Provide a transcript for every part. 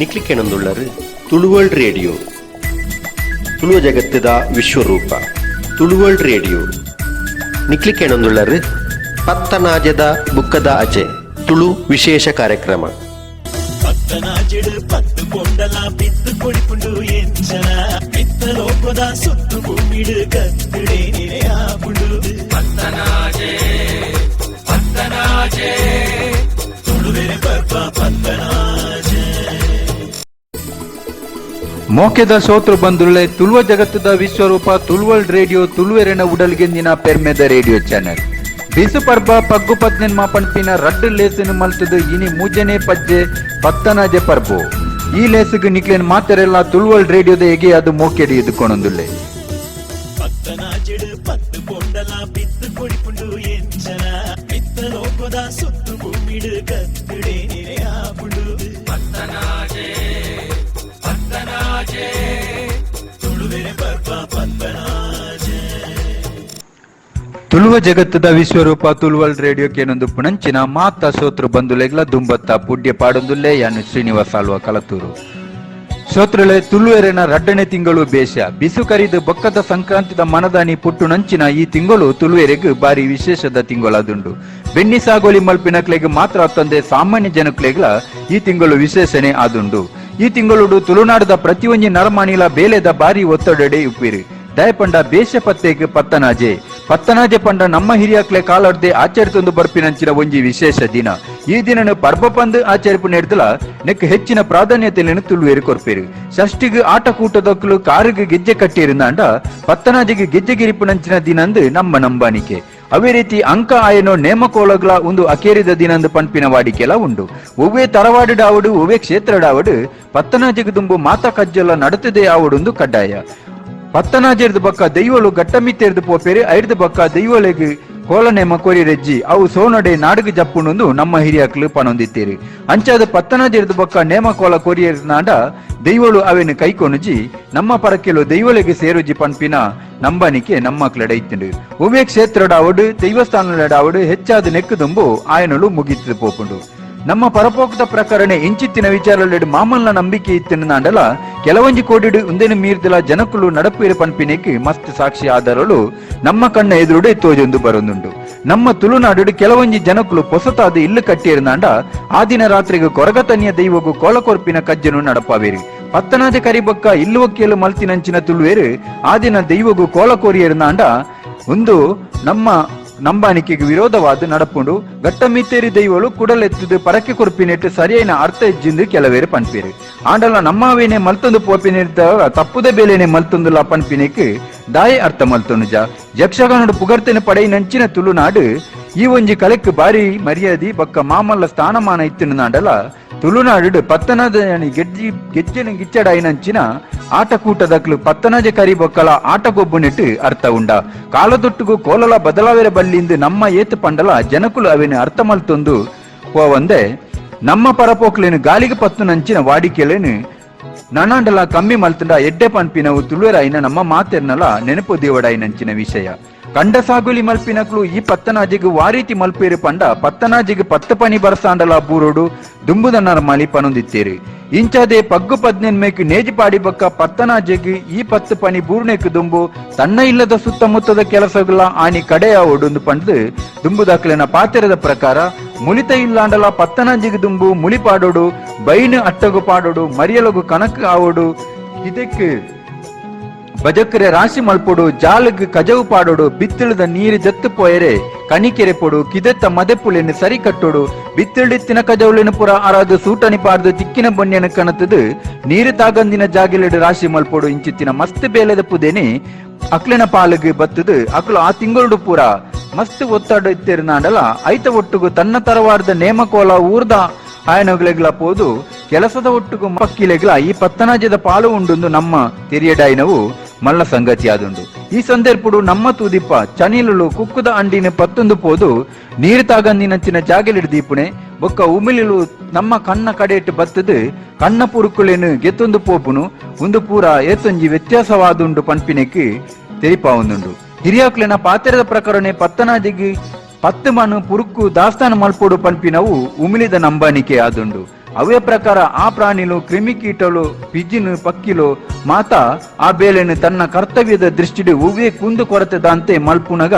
ನಿಕ್ಲಿಕೆಣಂದುಳ್ಳರು Tulu world radio, Tuluva ಜಗತ್ತದ ವಿಶ್ವರೂಪ Tulu world radio. ನಿಕ್ಲಿಕೆಣಂದುಳ್ಳರು ಪತ್ತನಾಜದ ಬುಕ್ಕದ ಅಜೆ Tulu ವಿಶೇಷ ಕಾರ್ಯಕ್ರಮ. ಪತ್ತನಾಜಿಡು ಪತ್ತು ಪೊಂಡಲ ಬಿತ್ತು ಕೊಡಿಪುಂಡು ಎಂಚನ ಮಿತ್ತ ಲೋಕದ ಸುತ್ತು ಭೂಮಿಡು ಕತ್ತಿಡೆ ನಿರೆಯಾಪುಂಡು. ಪತ್ತನಾಜೆ ಪತ್ತನಾಜೆ ತುಳುವೆರೆ ಪರ್ಬ ಪತ್ತನಾಜೆ. ಮೋಕೆದ ಸೋತ್ರು ಬಂದುಳ್ಳೆ, ತುಳುವ ಜಗತ್ತದ ವಿಶ್ವರೂಪ ತುಳುವರ್ಲ್ಡ್ ರೇಡಿಯೋ ತುಳುವೆರೆನ ಉಡಲ್ಗೆಂದಿನ ಪೆರ್ಮೆದ ರೇಡಿಯೋ ಚಾನೆಲ್ ಬಿಸು ಪರ್ಬ ಪಗ್ಗು ಪದ್ನೆನ್ಮ ಪನ್ಪಿನ ರಡ್ಡು ಲೇಸನು ಮಲ್ತದು ಇನಿ ಮೂಜನೆ ಪಜ್ಜೆ ಪತ್ತನಾಜೆ ಪರ್ಬೋ. ಈ ಲೇಸುಗು ನಿಕ್ಲೆನ್ ಮಾತೆರೆಲ್ಲ ತುಳುವರ್ಲ್ಡ್ ರೇಡಿಯೋದ ಎಗೆ ಅದು ಮೋಕೆಡಿ ಎದುಕೊಣೊಂದುಲ್ಲೆ. ಪತ್ತನಾಜಿಡು ಪತ್ತು ಪೊಂಡಲ ಬಿತ್ತು ಕೊಡಿಪುಂಡು ಎಂಚನ ಮಿತ್ತ ಲೋಕದ ಸುತ್ತು ಭೂಮಿಡು ಕತ್ತಿಡೆ ನಿರೆಯಾಪುಂಡು. ಪತ್ತನಾಜೆ ಪತ್ತನಾಜೆ ತುಳುವೆರೆ ಪರ್ಬ ಪತ್ತನಾಜೆ. ತುಳುವ ಜಗತ್ತದ ವಿಶ್ವರೂಪ ತುಳುವರ್ಲ್ಡ್ ರೇಡಿಯೋ ಕೇನೊಂದು ಪುಣಂಚಿನ ಮಾತ ಸೋತ್ರು ಬಂದುಲೆಗ್ಲ ದುಂಬತ್ತ ಪುಡ್ಯ ಪಾಡೊಂದುಲ್ಲೆ ಯಾನು ಶ್ರೀನಿವಾಸ ಆಳ್ವ ಕಲತೂರು. ಸೋತ್ರುಳೆ, ತುಳುವೆರೆನ ರಡ್ಡನೆ ತಿಂಗಳು ಬೇಷ. ಬಿಸು ಕರಿದು ಬೊಕ್ಕದ ಸಂಕ್ರಾಂತಿದ ಮನದಾನಿ ಪುಟ್ಟು ನಂಚಿನ ಈ ತಿಂಗಳು ತುಳುವೆರೆಗ್ ಬಾರಿ ವಿಶೇಷದ ತಿಂಗಳಾದುಂಡು. ಬೆನ್ನಿ ಸಾಗೋಲಿ ಮಲ್ಪಿನಕ್ಲೆಗ್ ಮಾತ್ರ ಅತ್ತಂದೆ ಸಾಮಾನ್ಯ ಜನಕ್ಲೆಗ್ಲ ಈ ತಿಂಗಳು ವಿಶೇಷಣೆ ಆದುಂಡು. ಈ ತಿಂಗಳುಡು ತುಳುನಾಡದ ಪ್ರತಿಯೊಂಜಿ ನರಮಾನಿಲ ಬೇಲೆದ ಬಾರಿ ಒತ್ತಡಡೆ ಉಪ್ಪಿರು. ದಯಪಂಡ ಬೇಷ ಪತ್ತೆಗ್ ಪತ್ತನಾಜೆ. ಪತ್ತನಾಜೆ ಪಂಡ ನಮ್ಮ ಹಿರಿಯಕ್ಲೆ ಕಾಲರ್ದೆ ಆಚರಿತೊಂದು ಬರ್ಪಿನಂಚಿನ ಒಂಜಿ ವಿಶೇಷ ದಿನ. ಈ ದಿನನು ಪರ್ಬ ಪಂದ್ ಆಚರಿಪು ನೆಡ್ದಲ ನೆಕ್ ಹೆಚ್ಚಿನ ಪ್ರಾಧಾನ್ಯತೆಯನ್ನು ತುಳುವೇರು ಕೊರ್ಪೇರು. ಷಷ್ಠಿಗ್ ಆಟಕೂಟದಕ್ಲು ಕಾರಿಗೆ ಗೆಜ್ಜೆ ಕಟ್ಟಿರುಂದಾಂಡ ಪತ್ತನಾಜೆಗೆ ಗೆಜ್ಜೆ ಗಿರಿಪುನಂಚಿನ ದಿನಂದು ನಮ್ಮ ನಂಬಾನಿಕೆ. ಅವೇ ರೀತಿ ಅಂಕ ಆಯನೋ ನೇಮಕೋಲಗ್ಲ ಒಂದು ಅಕೇರಿದ ದಿನಂದು ಪನ್ಪಿನ ವಾಡಿಕೆಲ ಉಂಡು. ಒವ್ವೇ ತರವಾಡು ಒವ್ವೇ ಕ್ಷೇತ್ರಡಾವಡು ಪತ್ತನಾಜೆಗೆ ದುಂಬು ಮಾತಾ ಕಜ್ಜೆಲ್ಲ ನಡತದೆ ಆವಡುಂದು ಕಡ್ಡಾಯ. ಪತ್ತನಾಜೆರ್ದು ಬಕ್ಕ ದೈವಲು ಗಟ್ಟಮಿತ್ತೆರ್ದು ಪೋಪೇರು. ಐರ್ದು ಬಕ್ಕ ದೈವಲೆಗ್ ಕೋಲ ನೇಮ ಕೊರಿರೆಜ್ಜಿ, ಅವು ಸೋನಡೆ ನಾಡುಗು ಜಪ್ಪುಣುಂದು ನಮ್ಮ ಹಿರಿಯಕ್ಲು ಪನೊಂದಿತ್ತೀರಿ. ಅಂಚಾದ ಪತ್ತನಾಜೆರ್ದು ಬಕ್ಕ ನೇಮ ಕೋಲ ಕೊರಿಯರ್ನಾಂಡ ದೈವಳು ಅವೆನು ಕೈಕೊನುಜಿ, ನಮ್ಮ ಪರಕೆಲು ದೈವಲೆಗ್ ಸೇರುಜಿ ಪನ್ಪಿನ ನಂಬನಿಕೆ ನಮ್ಮ ಕ್ಲೆಡ ಇತ್ತುಂಡು. ಒವ್ವೇ ಕ್ಷೇತ್ರಡಾವಡು ದೈವಸ್ಥಾನಡಾವಡು ಹೆಚ್ಚಾದ ನೆಕ್ಕುದುಂಬು ಆಯನಲು ಮುಗಿತು ಪೋಪುಂಡು. ನಮ್ಮ ಪರಪೋಕ್ತ ಪ್ರಕರಣ ಇಂಚಿತ್ತಿನ ವಿಚಾರಲೆಡ್ ಮಾಮಲ್ಲ ನಂಬಿಕೆ ಇತ್ತಿನ ಕೆಲವೊಂಜಿ ಕೋಡಿಡು ಉಂದೆನು ಮೀರ್ದಲ ಜನಕುಲು ನಡಪುಯಿರು ಪನ್ಪಿನೆಕ್ ಮಸ್ತ್ ಸಾಕ್ಷಿ ಆಧಾರಲು ನಮ್ಮ ಕಣ್ಣ ಎದುರುಡೆ ತೋಜೊಂದು ಬರೊಂದುಂಡು. ನಮ್ಮ ತುಳುನಾಡು ಕೆಲವೊಂಜಿ ಜನಕುಲು ಪೊಸತಾದ ಇಲ್ಲು ಕಟ್ಟಿರುನಾಂಡ ಆ ದಿನ ರಾತ್ರಿಗೆ ಕೊರಗತನಿಯ ದೈವಗು ಕೋಲಕೊರ್ಪಿನ ಕಜ್ಜನು ನಡಪಾವೇರು. ಪತ್ತನಾಜ ಕರಿಬಕ್ಕ ಇಲ್ಲುವಕ್ಕೇಲು ಮಲ್ತಿನಂಚಿನ ತುಳುವೇರು ಆ ದಿನ ದೈವಗು ಕೋಲಕೋರಿಯರ್ನಾಂಡ ಒಂದು ನಮ್ಮ ನಂಬಾಣಿಕೆಗೆ ವಿರೋಧವಾದ ನಡಪುಂಡು. ಘಟ್ಟಮಿತ್ತೇರಿ ದೈವಳು ಕುಡಲೆತ್ತದು ಪರಕೆ ಕೊರ್ಪಿನೆಟ್ಟು ಸರಿಯೈನ ಅರ್ಥ ಇಜ್ಜಿಂದು ಕೆಲವೇರು ಪನ್ಪೇರು. ಆಂಡಲ ನಮ್ಮವೇನೆ ಮಲ್ತೊಂದು ಪೋಪಿನ ತಪ್ಪುದ ಬೇಲೆನೆ ಮಲ್ತೊಂದುಲ ಪನ್ಪಿನೆಕ್ ದಾಯ ಅರ್ಥ ಮಲ್ತೊನುಜ. ಯಕ್ಷಗಾನಡು ಪುಗರ್ತೆನ ಪಡೆಯಿನಂಚಿನ ತುಳುನಾಡು ಈ ಒಂಜಿ ಕಲೆಕ್ ಬಾರಿ ಮರ್ಯಾದಿ ಬಕ್ಕ ಮಾಮಲ್ಲ ಸ್ಥಾನಮಾನ ಇತ್ತಿನ ತುಳುನಾಡು ಪತ್ತನದ ಗೆಜ್ಜಿ ಗೆಜ್ಜೆನ ಗಿಚ್ಚಡಾಯಿನಂಚಿನ ಆಟಕೂಟದಕ್ಲು ಪತ್ತನಜ ಕರಿ ಬೊಕ್ಕಲ ಆಟಗೊಬ್ಬುನೆಟ್ಟು ಅರ್ಥ ಉಂಡ. ಕಾಲದೊಟ್ಟುಗು ಕೋಲಲ ಬದಲಾವೆರ ಬಲ್ಲಿಂದು ನಮ್ಮ ಏತು ಪಂಡಲ ಜನಕುಲು ಅವೆನು ಅರ್ಥ ಮಲ್ತೊಂದು ಪೋವಂದೆ ನಮ್ಮ ಪರಪೋಕ್ಲೇನು ಗಾಲಿಗೆ ಪತ್ತು ನಂಚಿನ ವಾಡಿಕೆಲೇನು ನನಾಂಡಲ ಕಮ್ಮಿ ಮಲ್ತುಂಡ ಎಡ್ಡೆ ಪನ್ಪಿನವು ತುಳುವೆರಾಯಿನ ನಮ್ಮ ಮಾತೆರ್ನಲ ನೆನಪು ದೇವಡಾಯಿನಂಚಿನ ವಿಷಯ. ಕಂಡ ಸಾಗುಲಿ ಮಲ್ಪಿನಕ್ಲು ಈ ಪತ್ತನಾಜಿಗ್ ವಾರೀತಿ ಮಲ್ಪೇರು ಪಂಡ ಪತ್ತನಾಜಿಗ್ ಪತ್ತು ಪನಿ ಬರಸಾಂಡಲ ಬೂರೋಡು ದುಂಬುದ ನರಮಾಲಿ ಪನೊಂದಿತ್ತೇರು. ಇಂಚಾದೆ ಪಗ್ಗು ಪದ್ನೆನ್ಮೇಕ್ ನೇಜಿ ಪಾಡಿ ಬಕ್ಕ ಪತ್ತನಾಜೆಗ್ ಈ ಪತ್ತು ಪನಿ ಬೂರ್ಣೆಕ್ ದುಂಬು ತನ್ನ ಇಲ್ಲದ ಸುತ್ತಮುತ್ತದ ಕೆಲಸಗಳ ಆನಿ ಕಡೆಯ ಒಡುಂದು ಪಂಡ್ದು ದುಂಬುದಾಕ್ಲೆನ ಪಾತೆರದ ಪ್ರಕಾರ ಮುಲಿತ ಇಲ್ಲಾಂಡಲ ಪತ್ತನಾಜಿಗ್ ದುಂಬು ಮುಲಿ ಪಾಡೋಡು, ಬೈನು ಅಟ್ಟಗು ಪಾಡೋಡು, ಮರಿಯಲಗು ಕನಕ್ ಆವೋಡು, ಇದಕ್ಕೆ ಬಜಕ್ರೆ ರಾಶಿ ಮಲ್ಪೊಡು, ಜಾಲಗ್ ಕಜವು ಪಾಡೋಡು, ಬಿತ್ತಿಳದ ನೀರು ಜತ್ತು ಪೋಯರೆ ಕಣಿಕೆರೆ ಪೊಡು, ಕಿದೆತ್ತ ಮದೆಪುಲೆನು ಸರಿ ಕಟ್ಟೋಡು, ಬಿತ್ತಿಳಿತ್ತಿನ ಕಜವುಲೆನು ಪುರ ಅರಾದು ಸೂಟನಿ ಪಾಡ್ದು ತಿಕ್ಕಿನ ಬೊನ್ಯನ ಕಣತದು ನೀರು ತಾಗಂದಿನ ಜಾಗಿಲೆಡು ರಾಶಿ ಮಲ್ಪೊಡು ಇಂಚಿತ್ತಿನ ಮಸ್ತ್ ಬೇಲೆದ ಪುದೇನಿ ಅಕ್ಲೆನ ಪಾಲುಗ್ ಬತ್ತದು. ಅಕ್ಲು ಆ ತಿಂಗಳು ಪೂರ ಮಸ್ತ್ ಒತ್ತಡ ಇತ್ತಿರ್ನಾಂಡಲ ಐತ ಒಟ್ಟುಗು ತನ್ನ ತರವಾರದ ನೇಮಕೋಲ ಊರ್ದ ಆಯನಗ್ಲೆಗ್ಲ ಪೋದು ಕೆಲಸದ ಒಟ್ಟುಗು ಪಕ್ಕಿಲೆಗ್ಲ ಈ ಪತ್ತನಾಜದ ಪಾಲು ಉಂಡುಂದು ನಮ್ಮ ತೆರಿಯಡಾಯಿನವು ಮಲ್ಲ ಸಂಗತಿ ಆದುಂಡು. ಈ ಸಂದರ್ಭಡು ನಮ್ಮ ತೂದಿಪ್ಪ ಚನಿಲುಲು ಕುಕ್ಕುದ ಅಂಡಿನ ಪತ್ತೊಂದು ಪೋದು ನೀರು ತಾಗಂದಿನಂಚಿನ ಜಾಗೆಲಿಡ್ ದೀಪುಣೆ ಬೊಕ್ಕ ಉಮಿಲಿಲು ನಮ್ಮ ಕಣ್ಣ ಕಡೆಯಿಟ್ಟು ಬತ್ತದು ಕಣ್ಣ ಪುರುಕುಲೇನು ಗೆತ್ತೊಂದು ಪೋಪುನು ಒಂದು ಪೂರ ಏತೊಂಜಿ ವ್ಯತ್ಯಾಸವಾದುಂಡು ಪನ್ಪಿನೆಕ್ ತೆರಿಪಾವುಂದುಂಡು. ಹಿರಿಯಾಕ್ಲೆನ ಪಾತ್ರದ ಪ್ರಕರಣೆ ಪತ್ತನಾಜಿಗೆ 10 ಮನು ಪುರುಕು ದಾಸ್ತಾನ ಮಲ್ಪೊಡು ಪನ್ಪಿನವು ಉಮಿಲಿದ ನಂಬಾನಿಕೆ ಆದುಂಡು. ಅವೇ ಪ್ರಕಾರ ಆ ಪ್ರಾಣಿಲು, ಕ್ರಿಮಿಕೀಟಲು, ಪಿಜಿನು ಪಕ್ಕಿಲು ಮಾತ ಆ ಬೇಲೆನು ತನ್ನ ಕರ್ತವ್ಯದ ದೃಷ್ಟಿಡ್ ಒವ್ವೇ ಕುಂದು ಕೊರತೆ ದಾಂತೆ ಮಲ್ಪುನಗ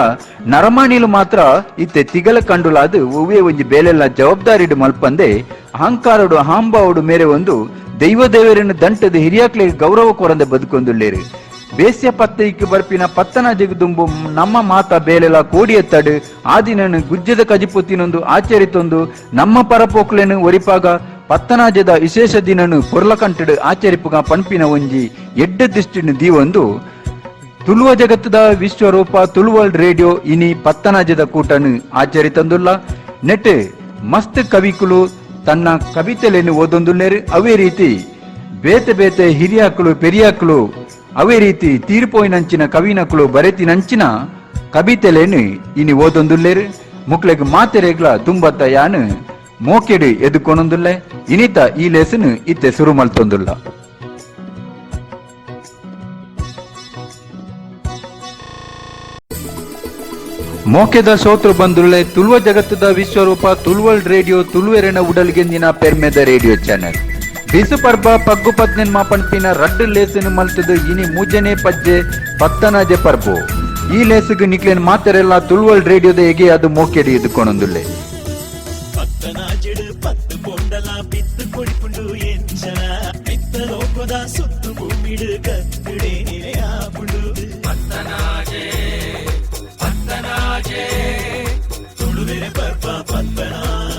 ನರಮಾಣಿಲು ಮಾತ್ರ ಇತ್ತೆ ತಿಗಲ ಕಂಡುಲಾದು ಒವ್ವೇ ಒಂಜಿ ಬೇಲೆಲ್ಲ ಜವಾಬ್ದಾರಿಡು ಮಲ್ಪಂದೆ ಅಹಂಕಾರಡು ಹಾಂಬಾವುಡು ಮೇರೆ ಒಂದು ದೈವ ದೇವರನ್ನು ದಂಟದ ಹಿರಿಯಾಕ್ಲೆಗ್ ಗೌರವ ಕೊರಂದೆ ಬದುಕೊಂದುಳ್ಳೇರು. ಬೇಸ್ಯ ಪತ್ತೈಕ್ ಬರ್ಪಿನ ಪತ್ತನ ಜಗದುಂಬು ನಮ್ಮ ಮಾತ ಬೇಲೆಲ ಕೋಡಿಯತ್ತಡು ಆದಿನನು ಗುಜ್ಜದ ಕಜಿಪುತ್ತಿನೊಂದು ಆಚರಿತೊಂದು ನಮ್ಮ ಪರಪೋಕ್ಲೆನು ಒರಿಪಾಗ ಪತ್ತನಾಜದ ವಿಶೇಷ ದಿನನು ಪೊರ್ಲಕಂಟಡು ಆಚರಿಪುಗ ಪನ್ಪಿನ ಒಂಜಿ ಎಡ್ಡ ದೃಷ್ಟಿನ ದೀವೊಂದು ತುಳುವ ಜಗತ್ತದ ವಿಶ್ವರೂಪ ತುಳುವರ್ಲ್ಡ್ ರೇಡಿಯೋ ಇನಿ ಪತ್ತನಾಜದ ಕೂಟನು ಆಚರಿತಂದುಲ್ಲ. ನೆಟ್ ಮಸ್ತ್ ಕವಿಕುಲು ತನ್ನ ಕವಿತೆಲೆನು ಓದೊಂದುಲ್ಲೇರು. ಅವೇ ರೀತಿ ಬೇತೆ ಬೇತೆ ಹಿರಿಯಾಕ್ಲು, ಪೆರಿಯಾಕ್ಲು, ಅವೇ ರೀತಿ ತೀರ್ಪೋಯಿನಂಚಿನ ಕವಿನಕ್ಲು ಬರೆತಿನಂಚಿನ ಕವಿತೆಲೆನು ಇನಿ ಓದೊಂದುಲ್ಲೇರು. ಮುಕ್ಲೆಗ್ ಮಾತೆರೆಗ್ಲ ತುಂಬತ್ತ ಯಾನು ಮೋಕೆಡು ಎದುಕೊನೊಂದುಲ್ಲೆ. ಇನಿತ ಈ ಲೇಸನು ಇತ್ತೆ ಸುರು ಮಲ್ತೊಂದುಲ್ಲ. ಮೋಕೆದ ಸೋತ್ರು ಬಂದುಳ್ಳೆ, ತುಳುವ ಜಗತ್ತದ ವಿಶ್ವರೂಪ ತುಳುವಲ್ ರೇಡಿಯೋ ತುಳುವೆರೆನ ಉಡಲ್ಗೆಂದಿನ ಪೆರ್ಮೆದ ರೇಡಿಯೋ ಚಾನೆಲ್ ಬಿಸು ಪರ್ಬ ಪಗ್ಗು ಪದ್ನೆನ್ ಮಾಪನ್ಪಿನ ರಡ್ಡು ಲೇಸನು ಮಲ್ತದು ಇನಿ ಮೂಜನೆ ಪಜ್ಜೆ ಪತ್ತನಾಜೆ ಪರ್ಬು. ಈ ಲೇಸುಗು ನಿಕ್ಲೆನ್ ಮಾತೆರೆಲ್ಲ ತುಳುವಲ್ ರೇಡಿಯೋದ ಎಗೆ ಅದು ಮೋಕೆಡಿ ಎದುಕೊನೊಂದುಲ್ಲೆ. ಪತ್ತನಾಜೆಡು 10 ಪೊಂಡಲ ಬಿತ್ತು ಕೊಡಿಪುಂಡು ಎಂಚನ, ಮಿತ್ತ ಲೋಕದ ಸುತ್ತು ಭೂಮಿಡು ಕತ್ತುಡೆ ನಿಲೆಯಾಪುಂಡು. ಪತ್ತನಾಜೆ ಪತ್ತನಾಜೆ, ತುಳುವೆರೆ ಪರ್ಬ ಪತ್ತನಾಜೆ.